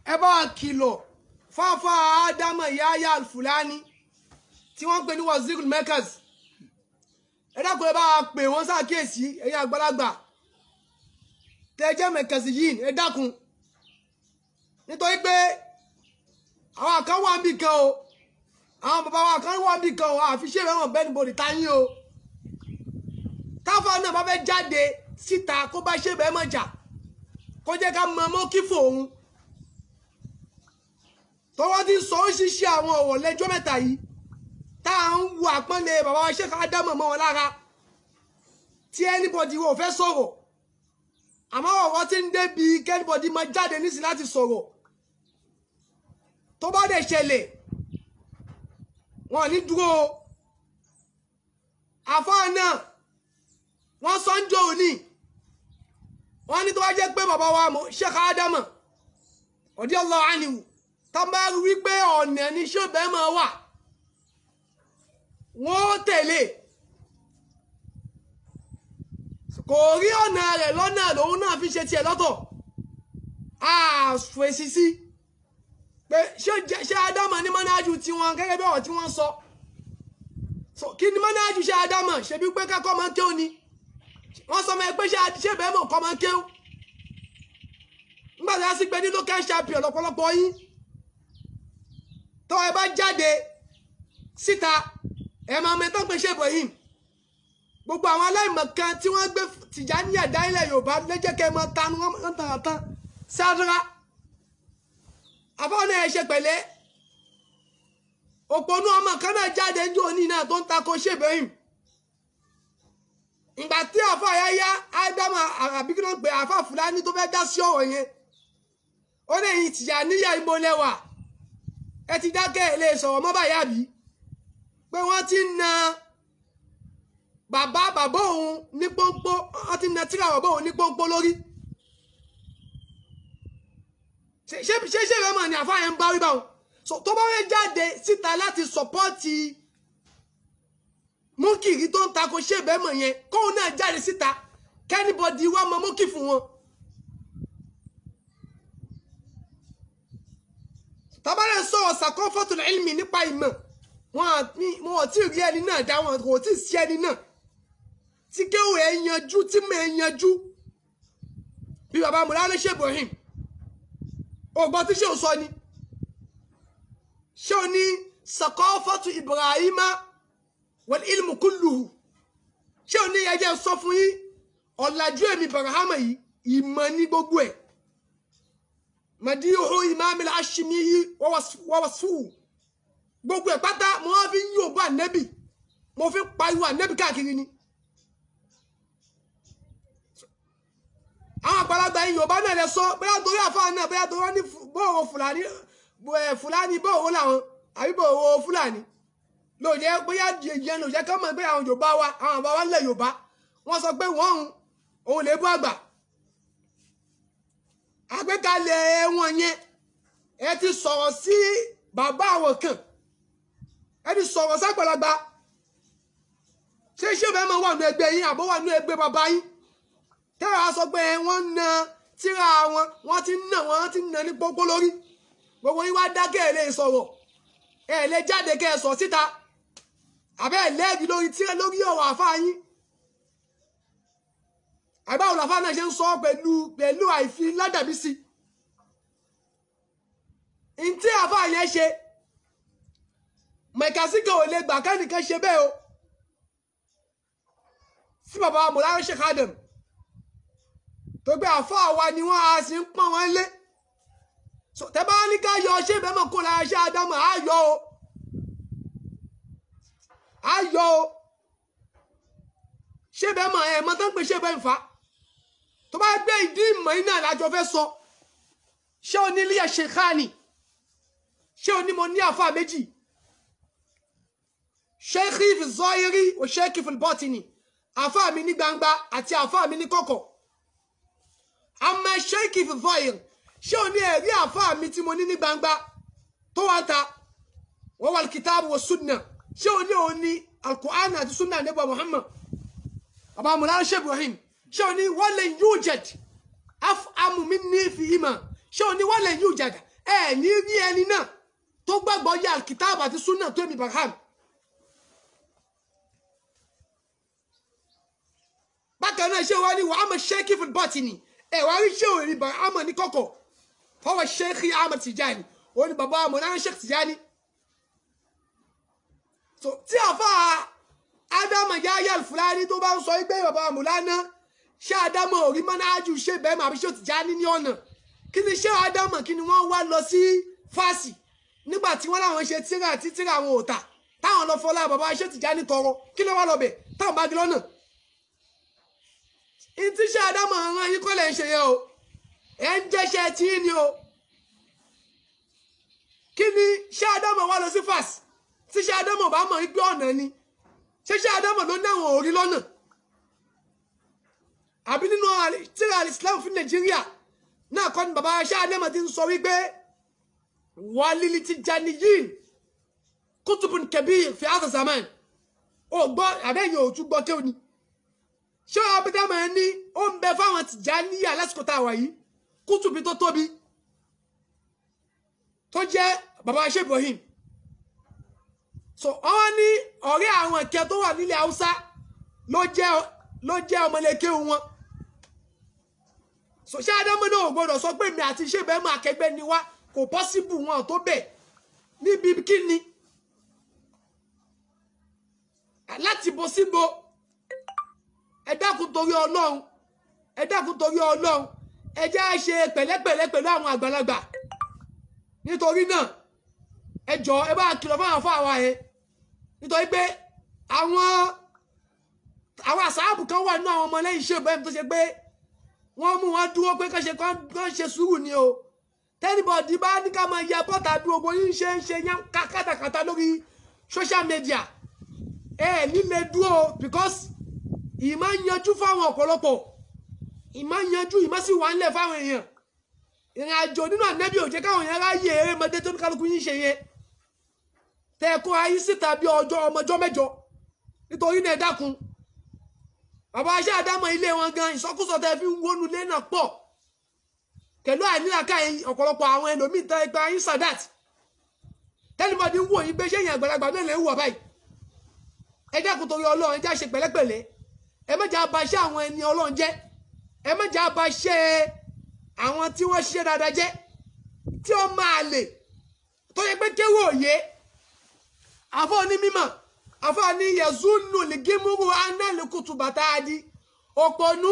Ẹ bá wa kìlọ̀ fáfá Ádámọ̀ Yahya Al-Fulani tí wọ́n ń pè ní Wazirul Markaz. Ẹ dákun, ẹ bá wa pè wọ́n ṣàkíyèsí. Ẹ̀yin àgbàlagbà tẹ́ jẹ́ mẹ̀kẹ́sì yìí, ẹ dákun, nítorí pé àwọn kan wà níbì kan o, àwọn bàbá wa kan wà níbì kan o, àfi ṣé ìrẹ́wọ̀n bẹ́ẹ̀ ni bòdì táyín o. Táfà náà bá fẹ́ jáde síta kó bá ṣe bẹ́ẹ̀ mọ̀ jà, kó jẹ́ ká mọ mọ́kífò òun tọwọ́ ti sọ oríṣiríṣi àwọn ọ̀rọ̀ lẹ́jọ́ mẹ́ta yìí tá à ń wo àpọ́nlé bàbá wa Sheikh Ádámọ̀ mọ́ wọn lára, tí anybody wo fẹ́ sọ̀rọ̀. Àmọ́ ọ̀rọ̀ ti ń débi kẹ́nìbọ̀dì máa jáde nísìnyí láti sọ̀rọ̀. Tó bá dẹ̀ ṣẹlẹ̀, wọn ò ní dúró o. Àfáà náà wọ́n sọ ń jò òní, wọ́n ní tó bá jẹ́ pé bàbá wa Sheikh Ádámọ̀ radiyallahu anhu tá bá rí wípé ọ̀nà ní ṣọ́bẹ̀ máa wà, wọ́n tẹ̀lé. Kò rí ọ̀nà rẹ̀ lọ́nà lòun náà fi ṣe tiẹ̀ lọ́tọ̀. Àfèsì sí pé ṣé Ádámọ̀ ní mọ́nájú tiwọn gẹ́gẹ́ bí ọ̀rọ̀ tí wọ́n sọ. Kí ni mọ́nájú ṣe Ádámọ̀? Ṣebí pé kákọ́ máa ń kéwòn ni wọ́n sọ mọ́ ẹ pé ṣé bẹ́ẹ̀ mọ̀ kọ́ máa ń kéwòn. Nígbà tí wọ́n sì pé ní local champion lọ́pọ̀lọpọ̀ yín, tọ́ ẹ bá jáde síta, ẹ máa mọ ẹtọ́ pé ṣé Ibrahim. Gbogbo àwọn aláìmọ̀kan tí wọ́n gbé Tìjàníyà dá ilẹ̀ Yorùbá lẹ́jẹ̀ kẹ́ ẹ máa tanu wọn tàn tán sádúrà. Àfọwọ́n náà ẹ ṣe pẹ̀lẹ́. Òpònú ọmọ kan náà jáde ní òní náà tó ń takò ṣé Ibrahim. Ìgbà tí àfọ àyáyá Ádámù àbí kí ló ń pè àfọ Fúlàní tó fẹ́ dá sí ọ̀rọ̀ yẹn, ó ní ẹ̀yin Tìjàníyà ìmọ̀lẹ́wà ẹ ti dákẹ́, ẹ lè sọ̀rọ̀ mọ́ báyà bí pé wọ́n ti ń na bàbá bàbá òun ní pọ́npọ́, wọ́n ti na tíra bàbá òun ní pọ́npọ́ lórí. Ṣé ṣé ìwé mọ̀ ni àfáà yẹn ń bá wí báwọn? So tó bá fẹ́ jáde síta láti sọpọ́ọ̀tì múkìrí tó ń tako ṣé ìbẹ́ mọ̀ yẹn, kóun náà jáde síta kẹ́nìbọ̀dì wá mọ múkì fún wọn. Tabalẹ̀ sọ̀rọ̀ sàkọ́fọ́tò ilmi nípa ìmọ̀, wọn ò tí ì rí ẹni náà dá, wọn kò tí ì sí ẹni náà tí kéwù ẹ yanjú, tí mọ̀ ẹ yanjú bí baba Mùláńlé Sheikh Ibrahim. Ògbọ́n tí ṣé o sọ ni, ṣé o ní sàkọ́fọ́tò Ibrahima wal ilmu kulluhu? Ṣé o ní ẹjẹ́ sọ fún yín, ọ̀làjú èmi Barahama yìí, ìmọ̀ ní gbogbo ẹ̀. Madihu Imam al-Hashimi wọ́wọ́sù gbogbo ẹ̀ pátá mo wá fi ń yóò bá ànẹ́bì, mo fi ń pariwo ànẹ́bì káàkiri ni. Àwọn àgbàlagbà yìí Yorùbá náà lè sọ, bóyá torí àfáà náà, bóyá torí wọn ní bóòwò Fúlàní, Fúlàní bóòwò làwọn àbí bóòwò Fúlàní ló jẹ́, bóyá yẹn ló jẹ́ kọ́ mọ̀ pé àwọn Yorùbá wa, àwọn àbá wa ńlẹ̀ Yorùbá, wọ́n sọ pé wọ́n òun lè bú àgbà. Àgbékalẹ̀ wọn yẹn, ẹ ti sọ̀rọ̀ sí bàbá àwọn kan, ẹ ti sọ̀rọ̀ sàgbàlagbà. Ṣé bẹ́ẹ̀ máa wà nù ẹgbẹ́ yín àbọ̀ wà nù ẹgbẹ́ bàbá yín? Tẹ́lẹ̀ wá sọ pé wọ́n na tíra wọn, wọ́n ti nà wọ́n ti nà ní pópó lórí. Gbogbo yín wá dákẹ́, ẹ̀ lè sọ̀rọ̀, ẹ̀ lè jáde kẹ́ ẹ sọ̀ síta, àbẹ́ ẹ̀ lẹ́ẹ̀dì lórí tíra lórí ọ̀rọ̀ àfáà yín. Àbáwò làfáà náà ṣe ń sọ pẹ̀lú pẹ̀lú àìfi ládàbí sí i. Ntí àfáà yẹn ṣe, mẹ̀kásíkà ò lè gbà kẹ́nìkan ṣe bẹ́ẹ̀ o sí bàbá Mùláńlé Sheikh Adam, tó gbé àfáà wa ni wọ́n á sì ń pọ́n wọn lé. Tẹ́ bá ní ká yọ ṣé bẹ́ẹ̀ mọ̀ kó lára ṣé Ádámù á yọ o, á yọ o. Ṣé bẹ́ẹ̀ mọ̀ ẹ̀ mọ́ tán pé ṣé bẹ́ẹ̀ ń fa tó bá gbé ìdí ìmọ̀ iná lájọ fẹ́ sọ. Ṣé o ní ilé ṣèkánì? Ṣé o ní mo ní àfáà méjì, ṣéèkì fi zọ́ọ́rí o ṣéèkì fi bọ́tìnì, àfáà mi ní gbangba àti àfáà mi ní kọ̀kọ̀. Àmọ́ ṣéèkì fi zọ́ọ̀rì, ṣé o ní ẹ̀rí àfáà mi tí mo ní ní gbangba tó wá ń ta wọ́n wà kìtàbù wa sunna? Ṣé o ní òun ní alukur'an àti sunna nígbà Muhammad bàbá Mùláńlé Sheikh Ibrahim? Ṣé o ní wọ́n lè yújẹ̀d afamu mi ní fi ìmọ̀? Ṣé o ní wọ́n lè yújẹ̀d Ẹ ní rí ẹni náà tó gbàgbọ́ yé alkitab àti sunna tó èmi Barham. Bákan náà ṣé wàá ní wàá mọ ṣéèkì fún bọ́tìnì, ẹ wàá rí ṣé òní Barham ní kọ̀kọ̀ fọwọ́ ṣéèkì Ahmad Tijani, òun ni bàbá àmọ́ náà Sheikh Tijani. So tí àfa Ádámù Yahya Al-Fulani tó bá ń sọ pé bàbá àmúlánà ṣé Ádámù òrí mọ́nájú ṣé bẹ́ẹ̀ mà àbí ṣé Tijani ní ọ̀nà, kí ni ṣé Ádámù kí ni wọ́n wá lọ sí fásì nígbà tí wọ́n láwọn ṣe tíra àti tíra àwọn òòtà táwọn lọ fọlá bàbá ṣé Tijani tọrọ, kí ló wá lọ bẹ̀ táwọn bá di lọ́nà. Ìtí ṣé Ádámù ọ̀ràn yín kọ́ lẹ̀ ń ṣe yẹn o, ẹ̀ ń jẹ́ṣẹ́ tí yín ni o. Kí ni ṣé Ádámù wá lọ sí fásì tí ṣé Ádámù bá mọ̀ wípé ọ̀nà ni, ṣé ṣé Ádámù ló ní àwọn òrí lọ́nà? Àbí nínú tíra Islam fún Nàìjíríà náà kọ́ ni bàbá ṣé Ádámù ti ń sọ wípé wàlílì Tijaniyin kutubun kabir fi hadha zaman. Ó gbọ́ àbẹ́yìn òtún gbọ́ kéwòn ni. Ṣé Ádámù ní ó ń bẹ fáwọn Tìjàníyà lásìkò tá a wà yìí kútùbí tó tóbi tó jẹ́ bàbá ṣé Ibrahim. So wọ́n ní ọ̀rẹ́ àwọn ìkẹ́ tó wà nílẹ̀ Haúsá ló jẹ́ ọmọlẹ́kẹ́ wọn. So ṣé Ádámù náà ò gbọdọ̀ sọ pé mi àti ṣé bẹ́ẹ̀ máa kẹgbẹ́ ni wá, kò pọ́síbù wọn tó bẹ̀ níbi kí ni láti bo síbo. Ẹ dákun torí Ọlọ́run, ẹ dákun torí Ọlọ́run, ẹ jẹ́ á ṣe pẹ̀lẹ́pẹ̀lẹ́ pẹ̀lú àwọn àgbàlagbà. Nítorí náà ẹ jọ̀ọ́ ẹ bá kìlọ̀ fún àwọn fún àwa yẹn, nítorí pé àwọn àsáàbù kan wà nínú àwọn ọmọlẹ́yìn ṣe bẹ́ẹ̀ tó ṣe pé wọ́n mú wọn dúró pé kán ṣe sùúrù ni o. Tẹ́nibọ̀dì bá ní ká máa ya bọ́tà bí gbogbo yín ṣe ń ṣe yán kátàkátà lórí social media, ẹ nílé dúró because ìmọ̀ ń yanjú fáwọn ọ̀pọ̀lọpọ̀, ìmọ̀ ń yanjú, ìmọ̀ sì wà ńlẹ̀ fáwọn èèyàn. Ìrìn àjò nínú ànẹ́bí ò jẹ́ káwọn èèyàn ráyè erémọdé tó ní kálukú yín ṣe yẹn. Tẹ́ ẹ kó ayé síta bí ọjọ́ ọmọjọ́ mẹ́jọ. Nítorí náà ẹ dákun, bàbá aṣẹ́ àdámọ̀ ilé wọn gan ìsọkúsọ tẹ́ fi ń wónú ilé náà pọ̀ pẹ̀lú àìnílàkà ọ̀pọ̀lọpọ̀ àwọn ẹlòmíì tẹ́ gba yín sadat. Tẹ́lifọ̀dì ń wò yín pé ṣé èèyàn àgbàlagbà náà lè ń wọ̀ báyìí. Ẹ dákun torí Ọlọ́run, ẹ já ṣe pẹ̀lẹ́pẹ̀lẹ́, ẹ má jà bà iṣẹ́ àwọn ẹni Ọlọ́run jẹ́, ẹ má jà bà iṣẹ́ àwọn tí wọ́n ṣiṣẹ́ dáadáa jẹ́, tí ó máa lè tó yẹ pé kéwò òye. Àfọ́ ní mímọ̀, àfọ́ ní yẹ̀zúnù lìgímúrú anẹ́lùkùtù bàtà adi òpònú.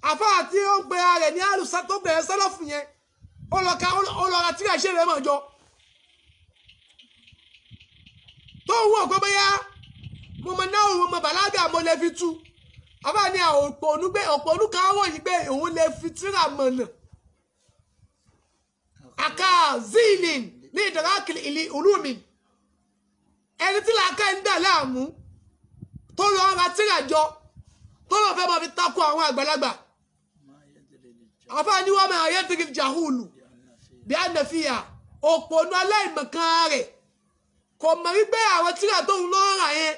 Àfọ́ àti ó ń pe ara rẹ̀ ní àlùsá tó bẹ̀rẹ̀ sẹ́lọ̀fù yẹn, ó lọ ra tíra ṣe rẹ̀ mọ̀ jọ tó ń wọ̀ pé bóyá mo mọ náà mo mọ bàlágà mo lè fi tú. Àfọ́ ní òpònú pé òpònú kan wọ̀ yìí pé òun lè fi tíra mọ̀nà àká zinin ní ìdàrákìlì ìlú olúmi. Ẹni tí làákà ń dà láàmú tó lọ ra tíra jọ tó lọ fẹ́ máa fi takò àwọn àgbàlagbà. Àfáà ní wọ́n máa yẹ tìrì jàhùlù bí a nàfíà òpònú aláìmọ̀kan rẹ̀ kò mọ̀ wípé àwọn tíra tóun lọ rà yẹn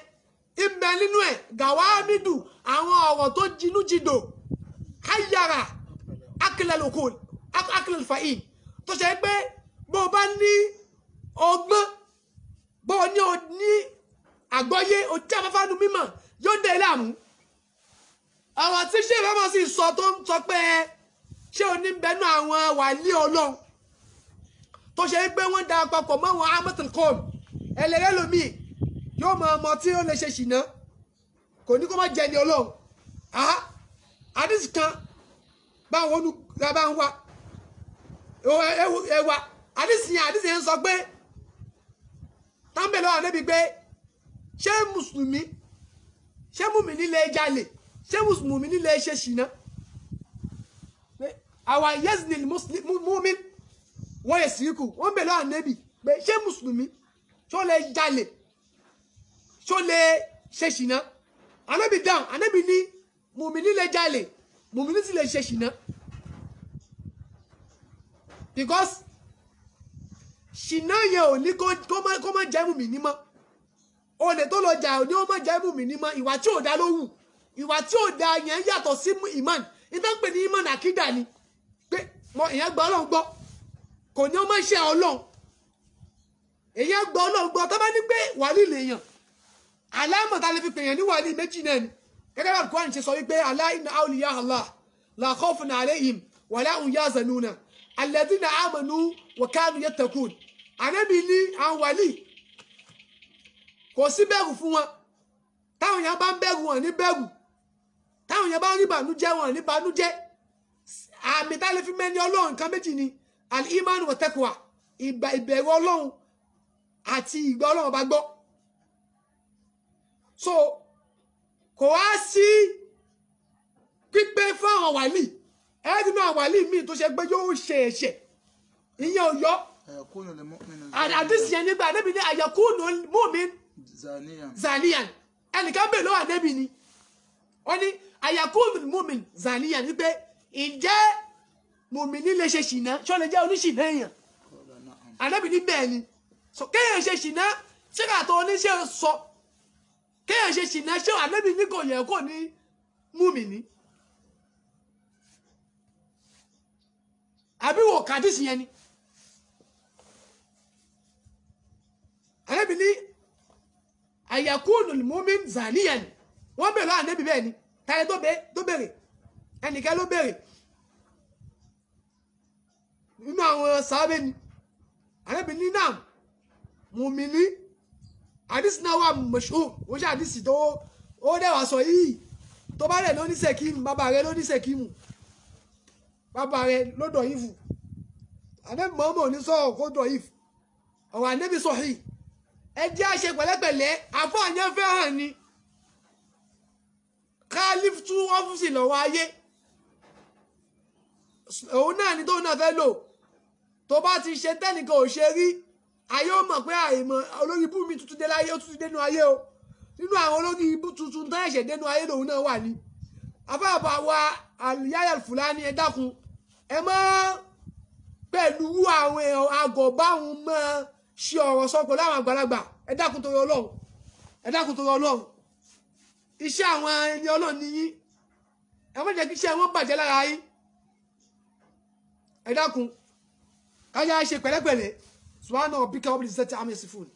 ìbẹ̀ nínú ẹ̀ gàwámídù àwọn ọ̀rọ̀ tó jinú jidò háyàrá akílẹ̀lòkòl akílẹ̀lfàìn tó ṣe pé bó o bá ní ọgbọ́n, bó o ní o ní àgbọ́yé o já fáfá nu mímọ̀ yóò dé láàmú. Ọ̀rọ̀ tí ṣé ìfẹ́ sì sọ tó ń sọ pé ṣé o ní bẹnu àwọn wàlíì Ọlọ́run tó ṣe pé wọ́n da papọ̀ mọ́ àwọn amọ̀tìkọ́m ẹlẹ́rẹ́ lomi yóò mọ ọmọ tí ó lè ṣe ṣìnà kò ní kó má jẹ ní Ọlọ́run. Àdìsí kan báwọn olùgbà ń wá ẹwà àdìsí yẹn, àdìsí yẹn sọ pé tábìlì ọ̀hún níbi pé ṣé mùsùlùmí, ṣé mùmíní lè jalè, ṣé mùsùlùmí lè ṣe ṣìnà? Àwa yẹ́sìnì mùmí wọ́n yẹ síríkù wọ́n bèèrè lọ́wọ́ ànẹ́bì pé ṣé mùsùlùmí ṣó lè jalè, ṣó lè ṣe ṣìnà? Ànẹ́bì dáhùn, ànẹ́bì ní mùmíní lè jalè, mùmíní sì lè ṣe ṣìnà. Because ṣìnà yẹn ò ní kó má jẹ́ mùmíní mọ́. Olè tó lọ jà ò ní ó má jẹ́ mùmíní mọ́. Ìwà tí ò dá ló wù, ìwà tí ò dá yẹn yàtọ̀ sí ìmán. Ìtàn pè ní ìmán àkídà ni pé ìyẹn gba Ọlọ́run gbọ́, Kò ní ọmọ iṣẹ́ Ọlọ́run. Èyí gbọ́ Ọlọ́run gbọ́. Tó bá ní pé wàlí lèèyàn, alámọ̀ tá a lè fi pèèyàn ní wàlí méjì náà ni. Gẹ́gẹ́ bí Al-Qur'an ṣe sọ wípé ala inna awliya Allah la khawfun alayhim wa la hum yahzanuna alladhina amanu wa kanu yattaqun. Ànábì ní àwọn wàlí kò sí bẹ̀rù fún wọn. Táwọn èèyàn bá ń bẹ̀rù wọn ní bẹ̀rù, táwọn èèyàn bá ń rí bànújẹ́ wọn ní bànújẹ́. Àmì tá a lè fi mẹ́ni Ọlọ́run nǹkan méjì ni, al-imanu wa taqwa, ìbẹ̀rù Ọlọ́run àti ìgbà Ọlọ́run bá gbọ́. So kò wá sí pípé fún àwọn wàlíì. Ẹ̀ẹ́dì náà wàlíì míì tó ṣe pé yóò ṣe ẹ̀ṣẹ̀, ìyẹn ò yọ. Àdìsí yẹn nígbà Ànábì ní àyẹ̀kúnù mu'min zaniyan. Ẹnìkan bèèrè lọ́wọ́ Ànábì ni, wọ́n ní àyẹ̀kúnù mu'min zaniyan wípé ǹjẹ́ mùmíní lè ṣe ṣìnà, ṣó lè jẹ́ oníṣìnà èèyàn? Ànábì ní bẹ́ẹ̀ ni. So kéèyàn ṣe ṣìnà, ṣé kàtó oníṣẹ́ sọ kéèyàn ṣe ṣìnà, ṣé Ànábì ní kò yẹ kó ní mùmíní? Àbí wò kàdísì yẹn ni? Ànábì ní àyàkúnù mu'min zaniyan. Wọ́n bèèrè lọ́wọ́ Ànábì bẹ́ẹ̀ ni. Tàyẹ tó bèèrè, ẹnìkan ló bèèrè nínú àwọn sàábé ni. Ànábì ní náà mùmíní. Àdìsí náà wà mashhur, wọ́n ṣe àdìsí tó ó dẹ̀wà sọ yìí. Tó bá rẹ̀ ló ní sẹ̀kímù, bàbá rẹ̀ ló ní sẹ̀kímù, bàbá rẹ̀ ló dọ̀ yìí fún. Ànábì mọ́mọ́ ní sọ̀rọ̀ kó dọ̀ yìí fún. Ọ̀rọ̀ Ànábì sọ yìí. Ẹ jẹ́ àṣẹ pẹ̀lẹ́pẹ̀lẹ́, àfọ̀àyàn fẹ́ràn ni. Kálíf tú ọ́fíìsì lọ́wọ́ ayé. Òun náà ni tóun náà fẹ́ lò. Tó bá ti ṣe tẹ́nìkan ò ṣe rí, ayé ó mọ̀ pé àìmọ̀ olórí ibú mi tuntun dé láyé, ó tuntun dénú ayé o. Nínú àwọn olórí ibú tuntun tán ẹ̀ṣẹ̀ dénú ayé lòun náà wà ní. Afáàbà wa Yahya Al-Fulani, ẹ dákun, ẹ mọ́ pẹ̀lú àwọn àgọ̀báhùn mọ́ ṣe ọ̀rọ̀ sọ pẹ̀lú àwọn àgbàlagbà. Ẹ dákun torí Ọlọ́run, ẹ dákun torí Ọlọ́run. Iṣẹ́ àwọn ẹni Ọlọ́run ni yín, ẹ má jẹ́ kí iṣẹ́ wọn bàjẹ́ lára yín. Ẹ dákun, káyà ṣe pẹ̀lẹ́pẹ̀lẹ́. Subhana rabbika rabbil izzati amma yasifun.